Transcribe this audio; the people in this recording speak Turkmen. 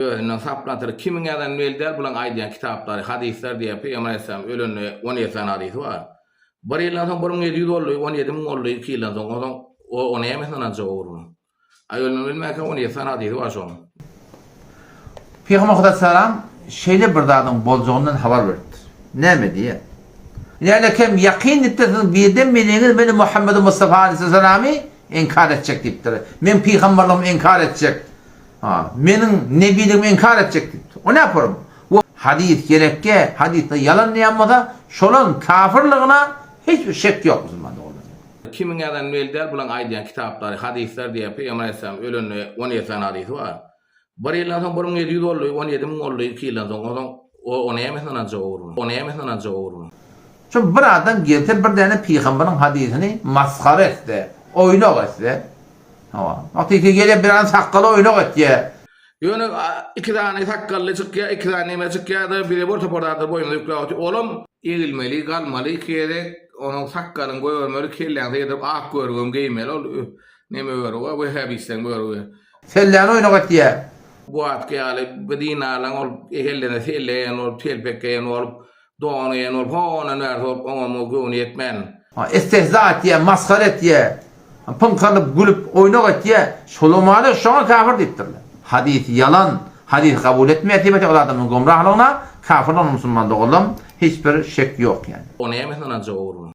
Özünden saplantyr kimiň ýazany belli däl bulaň aýdýan kitaplary hadyslar diýýär pygamber aleyhisselam ölende 17 sany hadysy bar. Bir ýyldan soň 1700 boldy 17000 boldy iki ýyldan soň onsoň o o nämesini ynanjak ogrunyň. Aý ölmem ölmänkä 17 sany hadysy bar şoň. Pygamber aleyhisselam şeýle bir zadyň boljagyndan habar beripdir. Näme diýýär? Nälekem ýakyn diýipdir siziň birden biriňiz meni Muhammedi Mustafa aleyhisselamy inkar etjek diýipdir. Meň pygamberligimi inkar etjek. Ha, meniň nebiligimi inkar etjek diýipdir. O näporum? Bu hadys gerekge, hadysda ýalan diýen bolsa, şolaň kafirligine hiç bir şek ýok musulman doganlar. Kimiň ýazany belli däl bulaň aýdýan kitaplary hadyslar diýýär pygamber aleyhisselam ölende 17 sany hadysy bar. Bir ýyldan soň 1700 boldy 17000 boldy iki ýyldan soň onsoň o o nämesini ynanjak ogrunyň o nämesini ynanjak ogrunyň. Şu bir adam gelse bir däne pygamberiň hadysyny masgara etse, oýnak etse, Hawa. Wagty gelýär bir adam sakgaly oýnak etýär. Ýöne iki sany sakgally çykýar, iki sany neme çykýar-da, bize bir topar zatlar boýnumyza ýükläp otyr. Olam egilmeli, galmaly iki gezek, onuň sakgalyňy goýbermeli, kelläňi seýdirip ak börügem geýmeli, ol neme börügi, wehhabistleň börügi. Selläni oýnak etýär. Bu wagtky ýaly bir dinarlaň ol kellesine selle geýen bolup, telpek geýen bolup, Don geýen bolup, ho-ondan bärsi bolup, oňa-muňa göwni ýetmän. Istehza etýär, masgara etýär, pyňkyrylyp gülüp, oýnak etýär. Şolamana şoňa kafir diýipdirler. Hadys ýalan, hadys kabul etmeýär diýip aýtýar, ol adamyň gomrahlygyna, kafirlygyna musulman doganlarym hiç bir şek ýok ýani. O nämesine ynanjak ogrunyň?